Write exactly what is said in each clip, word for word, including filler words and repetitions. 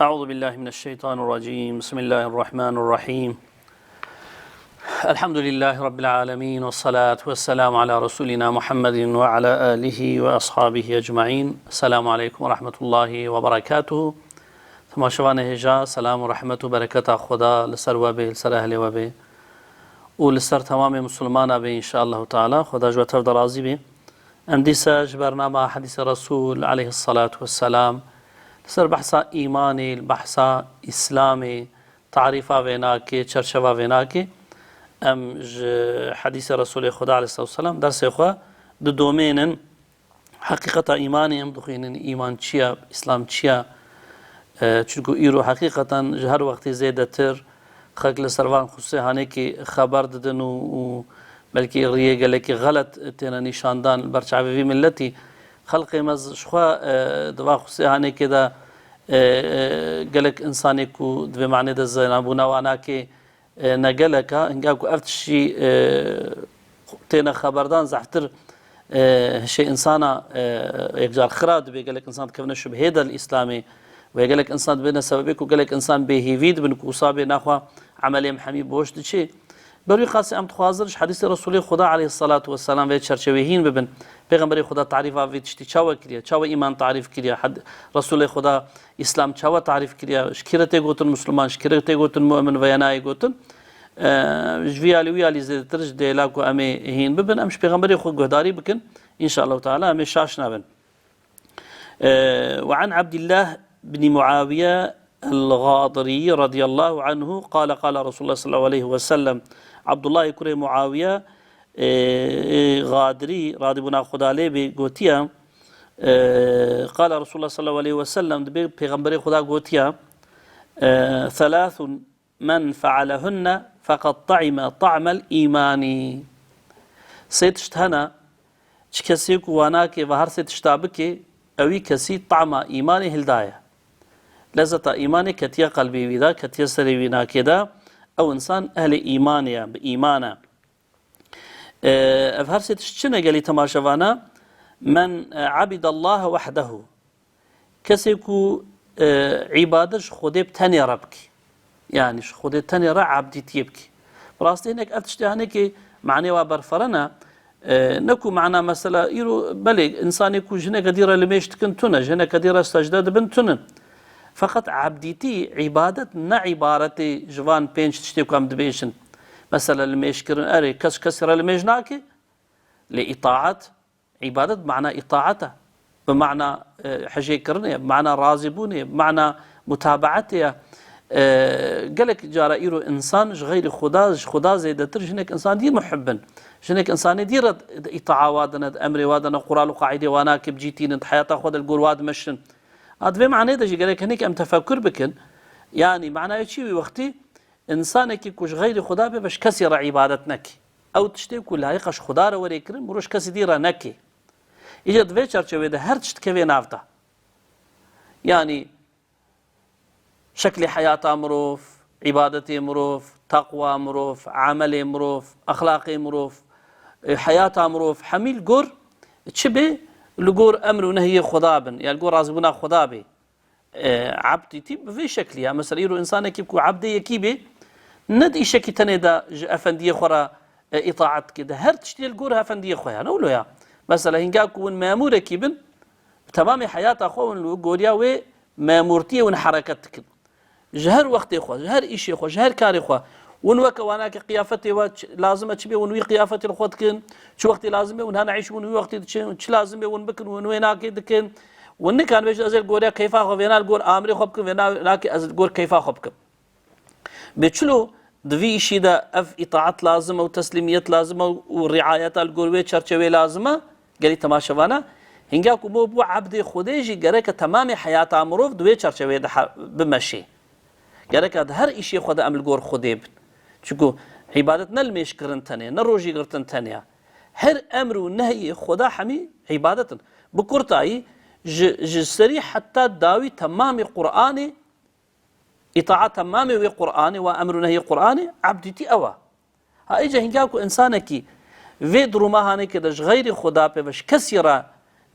أعوذ بالله من الشيطان الرجيم. بسم الله الرحمن الرحيم. الحمد لله رب العالمين، والصلاة والسلام على رسولنا محمد وعلى آله وأصحابه أجمعين. السلام عليكم ورحمة الله وبركاته. Temaşevanê hêja, selam û rehmet û bereketa Xweda li ser we bê, li ser ehlê we bê û li ser temamê misilmana bê, înşaallahu teala. Xweda ji we tev de razî bê. Em dîsa ji bernama Hedîsê Resûl aleyhissalatu vesselam li ser behsa îmanê, li behsa Îslamê, tarîfa vê nakê, çerçeva vê nakê. Em ji Hedîsê Resûlê Xweda aleyhissalatu vesselam dersê xwe didomênin. Heqîqeta îmanê em dixwînin, îman çi ye, Îslam çi ye? E, çunku îro heqîqeten ji her wextê zêdetir xelk li ser van xusûsê hanekê xeber didin û, û belkî riyê gelekî xelet têne nîşandan li ber çavê vî miletî. Xelkê me ji xwe, e, di va xusûsê hanekê de, e, e, gelek insanê ku di vê manê de zênabûna wan nake, e, ne gelek a, hinga ku ev tiştî, e, têne xeberdan zehftir, e, hişê insana, e, yekcar xira dibe, gelek insan dikevine şubhê de li Îslamê û gelek insan dibêne sebebê ku gelek insan bêhêvî dibin ku wisa bê naxwe emelê em hemî boş diçê. Ber wî qasî em dixwazin ji Hedîsê Resûlê Xuda aleyhissalatu vesselam vê çerçevê hîn bibin. Pêxemberê Xuda tarîfa vê tiştî çawa kiriye? Çawa îman tarîf kiriye? Hed-, Resûlê Xuda Îslam çawa tarîf kiriye? Ji kî re tê gotin Misliman, ji kî re tê gotin mu'min veya nayê gotin? E, ji vî alî wî alî zêdetir ji dêla ku em ê hîn bibin, em ji Pêxemberê xwe guhdarî bikin. Înşallahu teala em ê şaş nabin. E, وعن عبد الله بن معاوية الغاضري رضي الله عنه قال قال رسول الله صلى الله عليه وسلم. Abdullah kurê Muawiye, e, e, Gadirî, radîbûna Xuda lê bê, gotiye, e, قال رسول الله صلى الله عليه وسلم, dibê Pêxemberê Xuda gotiye, e, ثلاث من فعلهن فقد طعم طعم الإيمان. Sê tişt hene, çi kesê ku wanakê ve her sê tişta bikê, ewî kesî tama îmanê hildaye. Lezeta îmanê ketiye qelbê wî de, ketiye serê wî nakê de, ew insan ehlê îmanê ye, bi îman e. E, ev her sê tişt çi ne gelî temaşevana? Men, e, abidallaha wahdehu. Kesê ku, e, îbadet ji Xwedê bi tenê re bike. Yanî ji Xwedê tenê re abdîtiyê bike. Bi rastî hinek ev tiştê hanekê manê wa berferen e. E, ne ku mana mesela îro belê insanê ku ji hineke dî re limêj dikin tune, ji hineke dî re secde dibin tunin. Feqet abdîtî, îbadet ne îbaretê ji van pênc tiştê ku em dibêjin. Mesela limêjkirin, erê, kes kesî re limêj nake, lê îtaet, îbadet bi mana îtaet e, bi mana, e, hejêkirinê ye, bi mana razîbûnê ye, bi mana mutabaetê ye. E, gelek cara îro însan ji xeyrî Xuda, ji Xuda zêdetir ji hinek însan dî muhib in. Ji hinek însanê dî re di îtaa wa de ne, di emrê wa de ne, qural û qaîdê wa nake, bi cî tînin, di heyata xwe de li gor wa dimeşin. A, di vê manê de jî gerek hinek em tefekur bikin. Yanî manayê çi wî wextî? Însanekî ku ji xeyrî Xuda bê, be ji kesî re îbadet neke. Ew tiştê ku layiqa ji Xuda re were kirin, mirov ji kesî dî re neke. Îca di vê çerçevê de her tişt dikeve nav de. Yanî şeklê heyata mirov, îbadetê mirov, teqwa mirov, emelê mirov, exlaqê mirov, e, heyata mirov, hemî li gor çi bê? Li gor emr û nehyê Xuda bin, ya li gor razîbûna Xuda bê. E, ebdîtî bi vê şeklî ya. Mesela îro însanekî ku ebdê yekî bê, ne di îşekî tenê de ji efendiyê xwe re, e, îtaet dike. Di her tiştê li gor efendiyê xwe ya. Ne wilo ya? Mesela hînga ku hûn memûrekî bin, bi temamê heyata xwe hûn li goriya wê memûrtiyê hûn hereket dikin. Ji her wextê xwe, ji her îşê xwe, ji her karê xwe. Hûn weke wanakê qiyafetê we çi, lazim e çi bê, hûn wî qiyafetê li xwe dikin. Çi wextê lazim bê, hûn hene îş, hûn wî wextê diçin. Çi lazim bê, hûn bikin, hûn wê nakê dikin. Hûn nikan bêjin, ez ê li goriya keyfa xwe vêna li gor amirê xwe bikim, vêna nakê ez li gor keyfa xwe bikim. Bê çilo di vî îşî de ev îtaet lazim e û teslîmiyet lazim e û riayeta li gor wê çerçevê lazim e? Gelî temaşevana, hînga ku mo bû ebdê Xwedê jî gereke temamê heyata mirov di wê çerçeveyê de he-, bimeşê. Gereke di her îşê xwe de em li gor Xwedê bin. Çunku îbadet ne limêjkirin tenê, ne rojî girtin tenê ye. Her emr û nehyê Xweda hemî îbadet in. Bi kurtayî, ji, ji serî heta dawî temamê Qur'anê, îtaat temamê wê Qur'anê, wa emr û nehyê Qur'anê, ebdîtî ew e. Ha, îca hînga ku însanekî vê duruma hanekê de ji xeyrî Xuda pê ve ji kesî re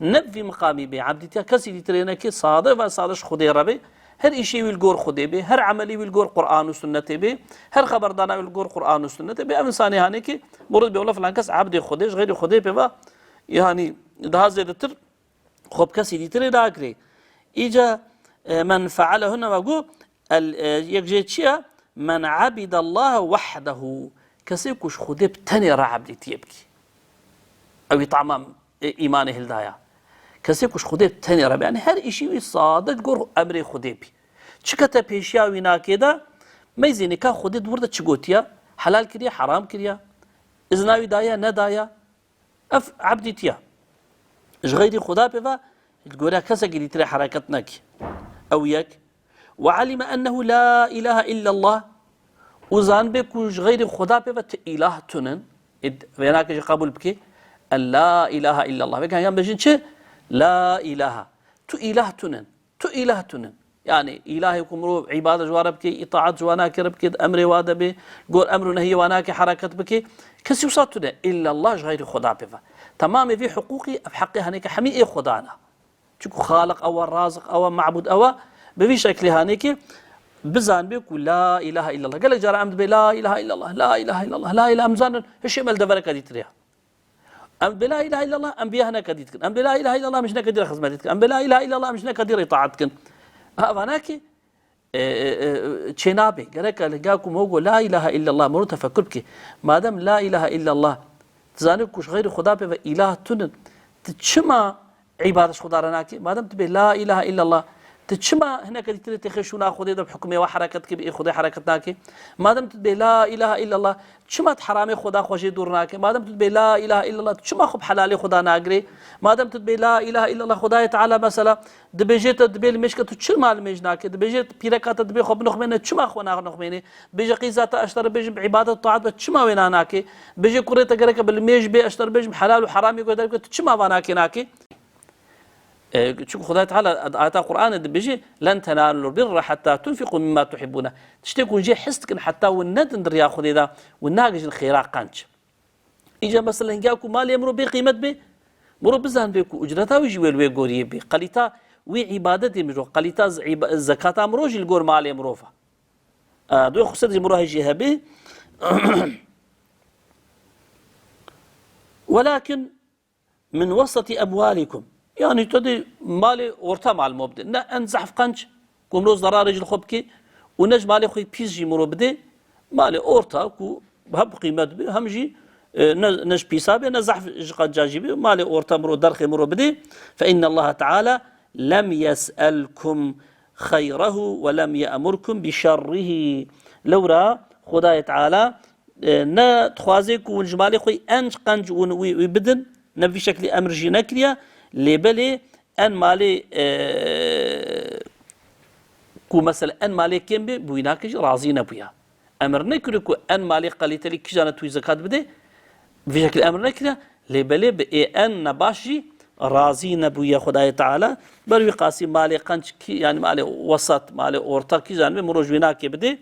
ne bi vî miqamî bê, ebdîtiya kesî dîtirê neke, sade ve sade ji Xwedê re bê, Her îşê wî li gor Xwedê bê, her emelê wî li gor Quran û sunnetê bê, her xeberdana wî li gor Quran û sunnetê bê, ev insanê hanê ki murûd bê wela filan kes ebdê Xwedê, ji xeyrî Xwedê pê ve, yanî daha zêdetir xwe bi kesî dîtirê nagirê. Îca, e, men fealehunne ve got, el, e, yek jê çi ye? Men abidallahe wahdehu. Kesê ku ji Xwedê bi tenê re ebdîtiyê bikî. Ew î tamam, e, îmanê hildaya. Kesê ku ji Xwedê bi tenê re be, yanî her îşî wî sade ji gor emrê Xwedê bî. Çi kete pêşiya wî nakê de, meyzê nika Xwedê di wir de çi gotiye? Helal kiriye, heram kiriye? Izna wî daye, nedaye? Ev ebdîtiya. Ji xeyrî Xuda pê ve, li gora kesekî dîtirê hereket nekî. Ew yek. Ve alime ennehu la ilahe illallah. Û zanibê ku ji xeyrî Xuda pê ve ti îlah tunin. Ê, vê nake jî qebûl bikê. En la ilahe illallah. Vê yan bêjin çi? La ilahe. Tu îlah tunin. Tu îlah tunin. Yanî îlahê ku mirov îbadet ji wan re bike, îtaet ji wan nake re bike, di emrê wan de bê, gor emr û nehiyê wan nake hereket bike. Kesî wisa tune. Îllallah ji xeyrî Xuda pê ve. Temamê vî hiqûqî ev heqê henêke hemî ê Xuda ne. Çunku Xaliq ew e, Raziq ew e, Mabûd ew e. Bi vî şeklê hanê ki bizanibê ku la ilahe illallah. Gelek cara em dibê la ilahe illallah, la ilahe illallah, la ilahe, em zanin hişê me li devereke dîtir ya. Em dibê la ilahe illallah, em bi ya hineke dî dikin. Em dibê la ilahe illallah, em ji hineke dî re xizmetê dikin. Em dibê la ilahe illallah, em ji hineke dî re îtaet dikin. Ha, eva nake, e, e, e, çênabê. Gerek e li ga ku mego la ilahe illallah, mero tefekur bike. Madem la ilahe illallah, dizanî ku ji xeyrî Xuda pê ve îlah tunin, tu çima îbadet ji Xuda re nake? Madem tu bê la ilahe illallah, tu çima hineke dîtirê têxê şûna Xwedê de bi hukmê we hereket dike, bi ê Xwedê hereket nake? Madem tu dibê la ilahe illallah, çima tu heramê Xuda xwe jê dûr nake? Madem tu dibê la ilahe illallah, tu çima xwe bi helalê Xuda nagirê? Madem tu dibê la ilahe illallah, Xwedayê Teala mesela dibêjê te, dibê limêjke, tu çima limêj nake? Dibêjê pîreka te dibê xwe binoxmêne, çima xwe nanoxmênê? Bêje qîza te, ez ji te re bêjim, bi îbadet û taet be, çima wê na nake? Bêje kurê te gereke bi limêj bê, ez ji te re bêjim, helal û heramê guhdar bike, tu çima va nake nake? E, çunku Xwedayê Teala di ayeta Qur'anê dibêje, "Len tenalul birra hatta tunfiqu mimma tuhibbuna." Tiştê ku hûn jê hez dikin, heta hûn nedin di riya Xwedê de, hûn nagihîjin xêra qenc. Îca mesela hingiya ku malê mirov bê qîmet bê, mirov bizanibê ku ucreta wî jî wê li wê goriyê bê. Qelîta wî îbadetê mirov, qelîta z-, îba-, zekata mirov jî li gor malê mirov e. E, duyê xusret jî mirov hejî hebê. Welakin min weseti emwalikum. Yanî tu dê malê orta mal mo bidê. Ne en zehf qenc ku mirov zerarê ji li xwe bikê û ne ji malê xwe pîs jî mirov bidê. Malê orta ku hem qîmet bê hem jî, e, ne, ne ji pîsa bê ne zehf ji qenca jî bê. Malê orta mirov derxê mirov bidê. Fe innallaha teala lem yes'elkum xeyrehu ve lem ye'murkum bi şerrihi. Lewra Xwedayê Teala e, ne dixwaze ku hûn ji malê xwe en qenc hûn wî, wî bidin, ne bi vî şeklî emir jî nekiriye, lê belê en malê, e, ku mesela en malê kêm bê, bi wî nake jî razî nebûye. Emir nekiriye ku en malê qelîtelî kîjan e tu wî zekat bidê, bi vî şeklî emir nekiriye, lê belê bi ê en nebaş jî razî nebûye Xwedayê Teala. Ber wî qasî malê qenc kî, yanî malê wesat, malê orta kîjan bê, mirov ji wî nake bidê,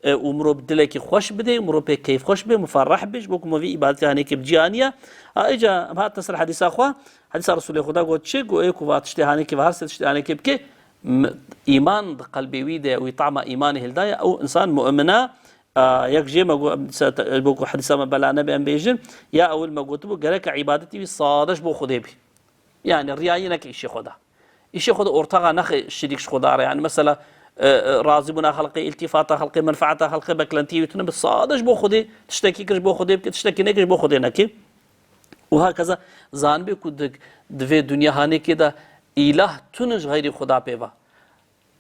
e, û mirov bi dilekî xweş bidê, mirov pê keyfxweş bê, muferreh bê, ji bo ku mirov vî îbadetê hanê ke bi cî aniye. Ha, îca em hatin ser hedîsa xwe, hedîsa Resûlê Xweda got çi? Got, ê ku va tiştê hanê ke, va her sê tiştê hanê ke bike, m-, îman di qelbê wî de, wî tama îmanê hildaye, ew însan mu'min e. A, yek jê me got, em dîsa te, ji bo ku hedîsa me bela nebe em bêjin, ya ewil me gotibû, gereke îbadetî wî sade ji bo Xwedê bî. Yanî riyayî neke îşê xwe de. Îşê xwe de ortaxa nexe şirîk ji xwe de re. Yanî mesela, e, e, razîbûna xelqê, îltîfata xelqê, menfeeta xelqê, beklentiyê wî tune bi sade ji bo Xwedê, tiştekî kir ji bo Xwedê bike, tiştekî nekir ji bo Xwedê neke. Û hakeza zanibê ku di, di vê dinya hanêkê de îlah tune ji xeyrî Xuda pê ve.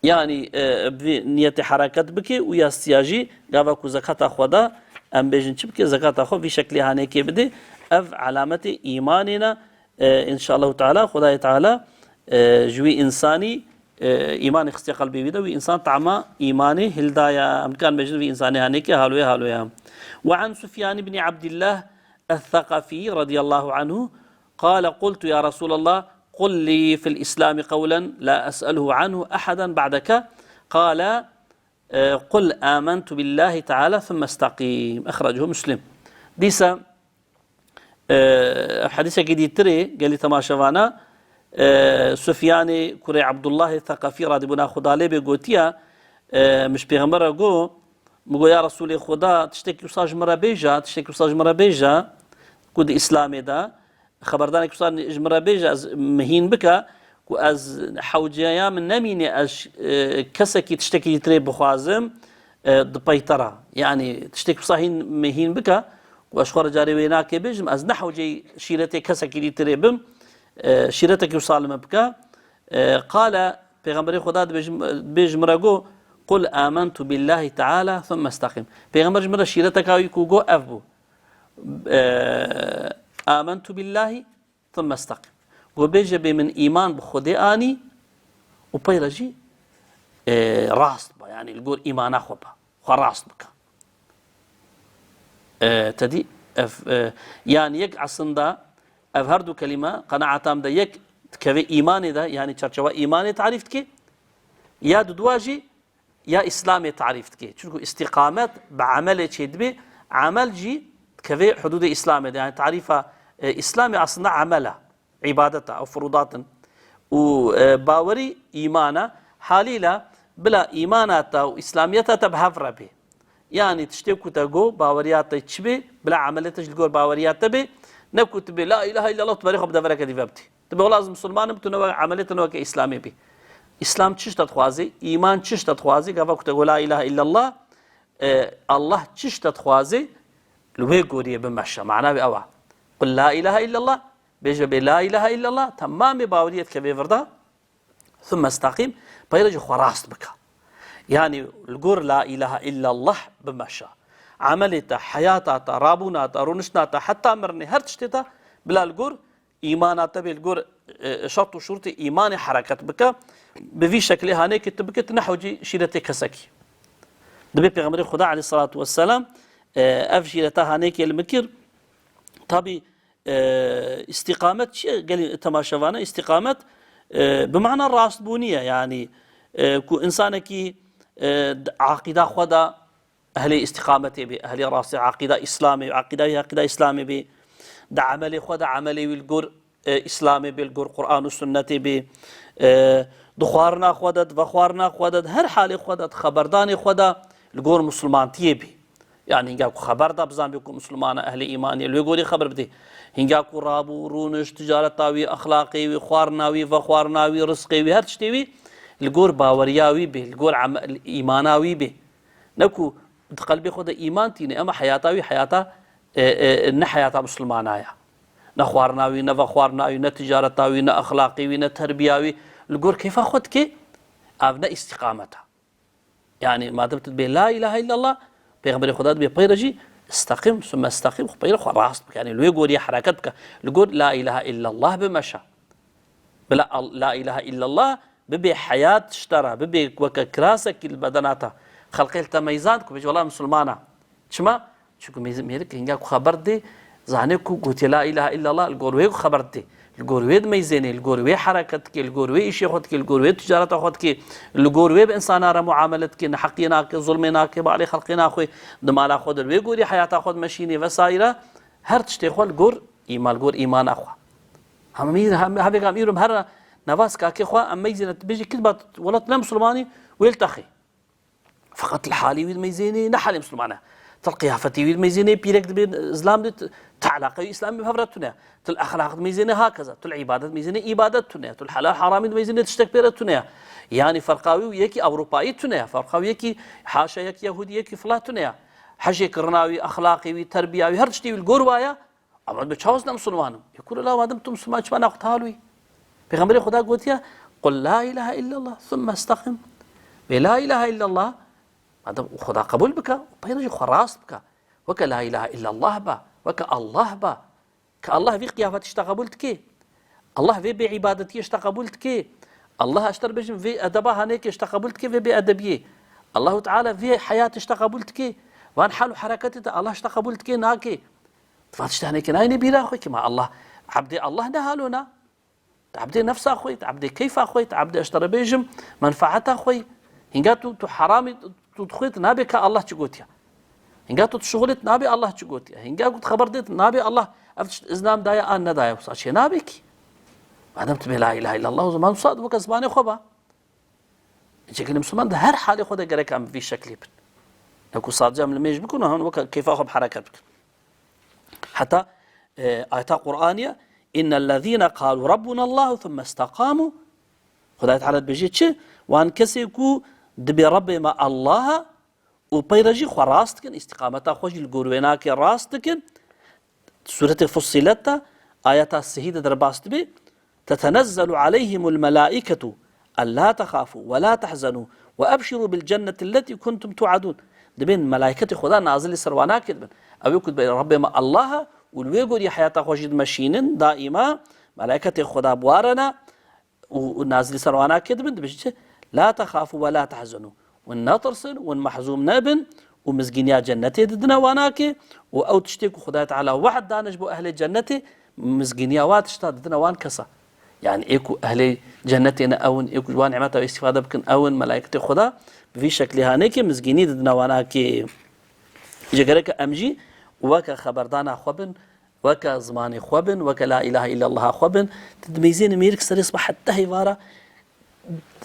Yanî, e, bi vî niyetê hereket bike û ya siya jî gava ku zekata xwe da, em bêjin çi bike, zekata xwe vî şeklê hanêkê bide. Ev alametê îmanê ne. E, înşallahu teala, Xwedayê Teala, e, ji wî însanî, e, îmanê xistiye qelbê wî de, wî însan tama îmanê hildaye. Em dikan bêjin vî însanê hanêkê haloye haloye. Ve an Sufyan ibn Abdillah الثقفي رضي الله عنه قال: قلت: يا رسول الله، قل لي في الإسلام قولا لا أسأله عنه أحدا بعدك. قال: قل آمنت بالله تعالى ثم استقم. أخرجه مسلم. Dîsa, e, hedîsekî dîtirê gelî temaşevana, e, Sufyanê kurê Ebdullahê Theqefî radîbûna Xuda lê bê gotiye, e, min ji Pêxember re got, min got, ya Resûlê Xuda, tiştekî wisa ji min re bêje, tiştekî wisa ji min re bêje, ku di Îslamê de, xeberdanek wisa ji min re bêje, ez mihîn bike, ku ez hewceya min nemîne, ez, e, kesekî tiştekî dîtirê bixwazim, e, di pey te re. Yanî tiştekî wisa hîn mihîn bike, ku ez xwe re carê wê nakê bêjim, ez ne hewceyî şîretê kesekî dîtirê bim, e, şîretekî wisa li min bike. E, qale, Pêxemberê Xuda dibêjim, dibê ji min re got, "Qul amentu billahi teala thumme istaqim." Pêxember ji min re şîreteka wî ku got ev bû. E, amentu billahi thumme istaqim. Got bêje bê min îman bi Xwedê anî û pey re jî, e, rast be. Yanî li gor îmana xwe be. Xwe rast bike. E, te dî, ev, e, yanî yek aslında ev her du kelîme qenaeta min de yek dikeve îmanê de, yanî çerçewa îmanê tarîf dike, ya dudua jî ya Îslamê tarîf dike. Çunku îstîqamet bi emelê çêdibe, emel jî dikeve hudûdê Îslamê de. Yanî tarîfa, e, Îslamê aslında emel e. Îbadet e, ew furudat in. Û, e, bawerî îman e. Halîle bila îmana te û îslamiyeta te bi hev re bê. Yanî tiştê ku te got, baweriya te çi bê, bila emelê te jî li gor baweriya te bê. Ne ku tu bê la îlahe îllallah, tu berê xwe bi devereke dî ve bidî. Tu bê wela ez misilman im, tu ne weke emelê te ne weke îslamê bê. Îslam çi ji te dixwazê, îman çi ji te dixwazê, gava ku te got la îlahe îllallah, e, Allah çi ji te dixwazê, li wê goriyê bimeşe. Mana wê ew e. Qul la îlahe îllallah, bêje bê la îlahe îllallah, temamê baweriyê dikevê vir de, thumme istaqîm, peyre jî xwe rast bike. Yanî li gor la îlahe îllallah bimeşe. Emelê te, heyata te, rabûna te, rûniştina te, heta mirinê, her tiştê te bila li gor îmana te bê, li gor, e, şert û şurutê îmanê hereket bike. Bi vî şekilê hanê ke tu bike, tu nehewcî şîretê kesekî. Dibê Pêxemberê Xuda aleyhissalatu vesselam, e, ev şîreta hanê ke li min kir. Tabî, e, îstîqamet çi ye? Gelî temaşevane, îstîqamet, e, bi mana rastbûnî ye. Yanî, e, ku însanekî, e, di aqîda xwe de ehlê îstîqametê bê, ehlê rastê aqîda Îslamê, aqîda wî aqîda Îslamê bê, di emelê xwe de emelê wî li gor, e, Îslamê bê, li gor Quran û Sunnetê bê, e, di xwarina xwe de, di vexwarina xwe de, di her halê xwe de, di xeberdanê xwe de li gor misilmantiyê bê. Yanî hinga ku xeber da, bizanbê ku misilman e, ehlê îmanê, li wê gorî xeber bidê. Hinga ku rabû, rûniş, ticareta wî, exlaqê wî, xwarina wî, vexwarina wî, rizqê wî, her tiştê wî li gor baweriya wî bê, li gor eme-, îmana wî bê. Ne ku di qelbê xwe de îman tîne, ema heyata wî heyata, e, e, ne heyata misilmana ye. Ne xwarina wî, ne vexwarina wî, ne ticareta wî, ne exlaqê wî, ne terbiya wî. Li gor keyfa xwe dike, ev ne îstîqamet e. Yanî madem tu dibê la îlahe îllallah, Pêxemberê Xuda dibê peyre jî isteqîm, summe isteqîm, xwe peyre xwe rast bike. Yanî li wê gorî hereket bike. Li gor la îlahe îllallah bimeşe. Bila al-, la îlahe îllallah bibe heyat ji te re, bibe weke kirasekî li bedena te. Xelqê li te meyzand ku bêje, wela misilman e. Çima? Çunku mêz-, mêrik hinga ku xeber didê, zanê ku gotiye la îlahe îllallah, li gor wê xeber didê. Li gor wê dimeyzênê, li gor wê hereket dike, li gor wê îşê xwe dike, li gor wê ticareta xwe dike, li gor wê bi insana re muamele dike, neheqiyê nake, zulmê nake, bi alê xelqê naxwe, di mala xwe de li wê gorî heyata xwe dimeşînê vesaire, her tiştê xwe li gor îman, li gor îmana xwe. Hemî, hem, hevêka em îro her navaz kakê xwe, em meyzêne, tu bêjî, kit ba welat ne misilmanî, wê li te xê. Feqet li halî wî dimeyzênê, ne halê misilman e. Til qiyafetê wî dimeyzênê, pîrek dibê, zlam dê, ti eleqe wî îslamî bi hev re tune. Til exlaq dimeyzênê, hakeza. Til îbadet dimeyzênê, îbadet tune. Til helal haramî dimeyzênê, tiştek pê re tune. Yanî ferqa wî û yekî Ewropayî tune. Ferqa wî yekî, haşa, yekî Yehûdî, yekî fila tune. Hejê kirina wî, exlaqê wî, terbiya wî, her tiştê wî li gor wa ye. Ama bi çawa ez ne misilman im? Ya kuro la, madem tu misilman, çima naxwe te hal wî? Pêxemberê Xuda gotiye, "Qul la ilahe illallah, thumme istaqim." Bê la ilahe illallah, madem Xuda qebûl bike, peyre jî xwe rast bike. Weke la ilahe illallah be, weke Allah be. Ke Allah vî qiyafetî ji te qebûl dike. Allah vê bêîbadetiyê ji te qebûl dike. Allah, ez ji te re bêjim, vê edeba hanê ke ji te qebûl dike, vê bêedebiyê. Allahu Teala vê heyatê ji te qebûl dike. Van hal û hereketê te Allah ji te qebûl dike, nake. Tu va tiştanê ke nayêne bîra xwe ke ma Allah, ebdê Allah ne halo na. Tu ebdê nefsa xwe, tu ebdê keyfa xwe, tu ebdê, ez ji te re bêjim, menfaeta xwe. Hinga tu, tu heramî, tu dixwê, tu nabê ka Allah çi gotiya. Hinga tu dişuxulê, tu nabê Allah çi gotiya. Hinga ku tu xeber dê, tu nabê Allah ev tişt izna min daye an nedaye, wisa çê nabe kî. Madem tu bê la ilahe illallah, o zaman sade weke zimanê xwe ba. Çekî li Misliman di her halê xwe de gerek em bi vî şeklî bin. Ne ku sadece em li mêj bikin, hûn weke keyfa xwe bi hereket bikin. Heta, e, ayeta Qur'anî ye, "Innellezîne qalû rabbunallahu thumme istaqamû." Xwedayê Teala dibêje çi? Wan kesê ku dibê Rebbê me Allah e û pey re jî xwe rast dikin, îstîqameta xwe jî li gor wênakê rast dikin. Sûretê Fussilet de, ayeta sihî de derbas dibe, "Tetenezzelu aleyhimul melaiketu ellâ texafû ve lâ tehzenû ve ebşirû bil cennetilleti kuntum tu'adûn." Dibên melaiketê Xweda nazilî ser wan nake dibin. Ew ê ku dibê Rebbê me Allah e û li wê gorî heyata xwe jî dimeşînin, daîma melaiketê Xweda bi wan re ne, û, û nazilî ser wana kir dibin, dibêjin çi? "La texafû ve la tehzenû." Hûn netirsin, hûn mehzûm nebin û mizgîniya cennetê didine wana kê û ew tiştê ku Xwedayê Teala wehd dane ji bo ehlê cennetê, mizgîniya wa tişta didine wan kesa. Yani ê ku ehlê cennetê ne ew in, ê ku ji wan nimeta wê îstîfade bikin ew in, melayketê Xweda bi vî şeklî hanê kê mizgînî didine wana kê. Ji gereke em jî weke xeberdana xwe bin, weke zimanê xwe bin, weke la ilahe illallah xwe bin. Tu dimeyzênî mêrik serê sibe heta hêvara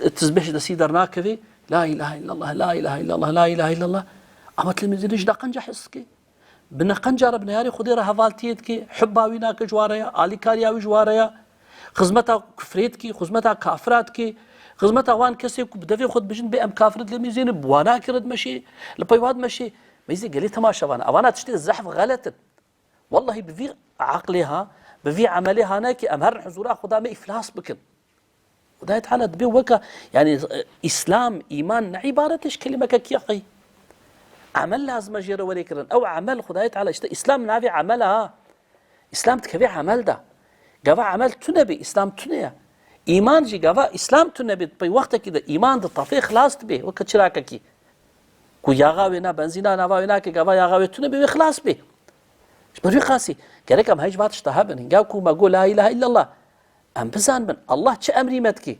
tizbêh ji destî dernakevê, la ilahe illallah, la ilahe illallah, la ilahe illallah. Ama tu dimeyzênî ji neqenca hez dike. Bi neqenca re bi neyarê Xwedê re hevaltiyê dike, hubba wî nake ji wa re ya, alîkariya wî ji wa re ya. Xizmeta kufrê dike, xizmeta kafira dike. Xizmeta wan kesê ku bi devê xwe dibêjin bê em kafir in, tu dimeyzênî bi wana kê re dimeşê, li pey wa dimeşê. Meyzê gelê temaşevan, evana tiştê zehf xelet in. Wellahî bi vî aqlê ha, bi vî emelê ha ne ki em herin huzûra Xuda me îflas bikin. Xudayê Teala dibê weka, yani, e, Îslam, îman ne îbaret e ji kelîmeke kiya qey. Emel lazim e jê re werê kirin. Ew emel Xudayê Teala, işte Îslam navê emel e ha. Îslam dikeve emel de. Gava emel tune bê, Îslam tune ye. Îman jî gava Îslam tune bê, pey wextekî de îman di tafê xilas dibe, weke çirakekî. Ku yaxa wê na benzîna nava wê nake, gava yaxa wê tune bê, wê xilas bê. Ji ber wî qasî, gerek em hej va tişta hebin. Hinga ku me got, "La ilahe illallah." Em bizanbin, Allah çi emrî me dike?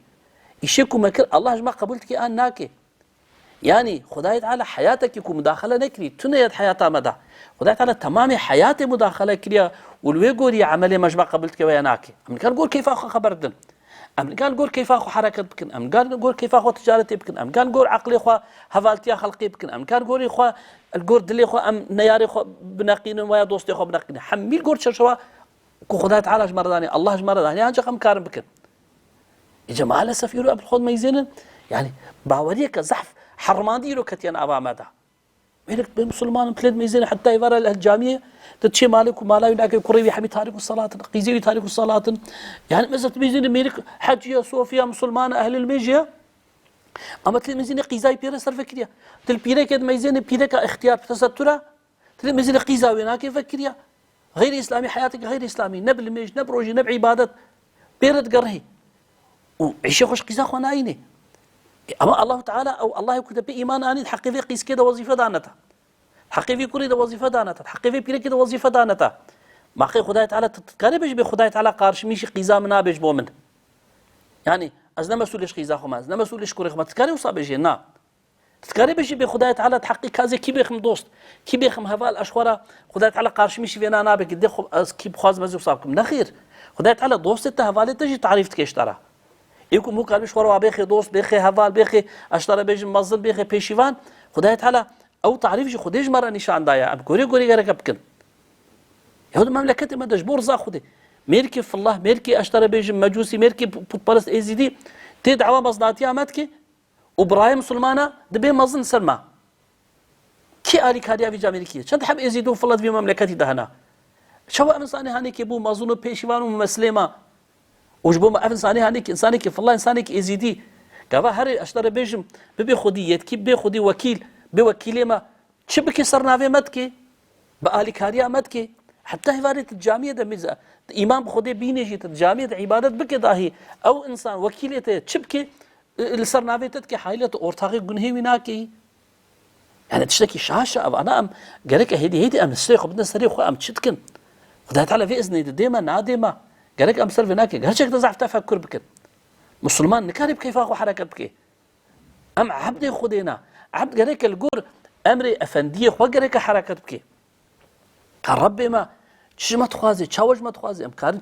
Îşê ku me kir, Allah ji me qebûl dike an nake? Yani, Xudayê Teala heyatekî ku mudaxele nekirî, tune ye di heyata me de. Xudayê Teala temamê heyatê mudaxele kiriye û li wê gorî emelê me ji me qebûl dike ve ya nake. Em nikan gor keyfa xwe xeber din. Em nikan gor keyfa xwe hereket bikin. Em nikan gor keyfa xwe ticaretê bikin. Em nikan gor eqlê xwe hevaltiya xelqê bikin. Em nikan gorî xwe, li gor dilê xwe em neyarê xwe bineqînin veya dostê xwe bineqînin. Hemî li gor çerçewa ku Xwedayê Teala ji me re danî, Allah ji me re danî, ancak em karin bikin. Îca maalesef îro em xwe dimeyzênin, yani, baweriyeke zehf hermandî îro ketiye nava me de. Mêrik bê misilman in, tu lê dimeyzênî heta êvara li camiyê, tu çê malê ku mala wî nake, kurê wî hemî tarîk û salat in, qîzê wî tarîk û salat in. Yani, mesela, tu dimeyzênî mêrik hecî ye, sofiya, misilman e, ehlil mêj e. Ama tu lê dimeyzênî qîza wî pê re ser vekiriye. Tu li pîrekê dimeyzênî pîreka îxtiyar bi tesetura, Tu lê mezî li qîza wê nake vekiriya. Xeyrî îslamî, heyateke xeyrî îslamî, ne bi limêj, ne bi rojî, ne bi îbadet. Pê re digerihî. Û îşê xwe ji qîza xwe nayînê. E, ama Allahu Teala, ew Allahê ku te pê îman anî, di heqê vê qîzkê de wezîfe dane te. Di heqê vê kurê de wezîfe dane te. Di heqê vê pîrekê de wezîfe dane te. Ma qey Xwedayê Teala, tu, tu dikarî bêjî bê Xwedayê Teala qarşimîşî qîza min nabê ji bo min. Yani, ez ne mesûlê ji qîza xwe me, ez ne mesûlê ji kurê xwe me. Tu dikarî wisa bêjê? Na. Tu dikarî bêjî bê Xwedayê Teala di heqî kazê kî bêxim dost, kî bêxim heval, ez ji xwe re Xwedayê Teala qarşimîşî vêna nabe ki dê xwe ez kî bixwazim ez ê wisa bikim. Nexêr. Xwedayê Teala dostê te, hevalê te jî tarîf dike ji te re. Ê ku mû karibî ji xwe re wa bêxê dost, bêxê heval, bêxê ez ji te re bêjim mezin, bêxê pêşîvan. Xwedayê Teala ew tarîf jî Xwedê ji me re nîşan daye. Em gorê gorê gereke bikin. Ew di memleketê me de ji bo riza Xwedê. Mêrkê fillah, mêrkê ez ji te re bêjim mecûsî, mêrkê putperest êzîdî tê dawa mezinatiya me dike. û birayê misilmana dibê mezin ser me. Kî alîkariya vî camêrikî ye? Çend heb êzîdî û filet vî memleketî de hene? Çawa ev insanê hanê kê bû mezin û pêşîvan û mumesilê me? Û ji bo me ev insanê hanê kê, insanê kê filan, insanê kê êzîdî. Gava herê ez ji te re bêjim, bibê xwedî, yetkî bibê xwedî, wekîl, bê wekîlê me. Çi bike ser navê me dike? Bi alîkariya me dike? Heta hêvarê tu camiyê de mîza, tu îman bi Xwedê bînê jî, tu camiyê de îbadet bike dahî, ew insan wekîlê te ye, çi bike? Li ser navê te dike, hayla tu ortaxê gunhê wî nakeyî. Yani tiştekî şaş e ev. Ana em gereke hêdî hêdî em serê xwe bidin serê xwe, em çi dikin? Xwedayê Teala vê iznê didê me, nadê me. Gerek em ser vê nake. Gerçek de zehf tefekkur bikin. Musulman nikare bi keyfa xwe hereket bike. Em ebdê Xwedê ne. Ebd gereke li gor emrê efendiyê xwe gereke hereket bike. Ka Rebbê me çi ji me dixwaze, çawa ji me dixwaze, em karin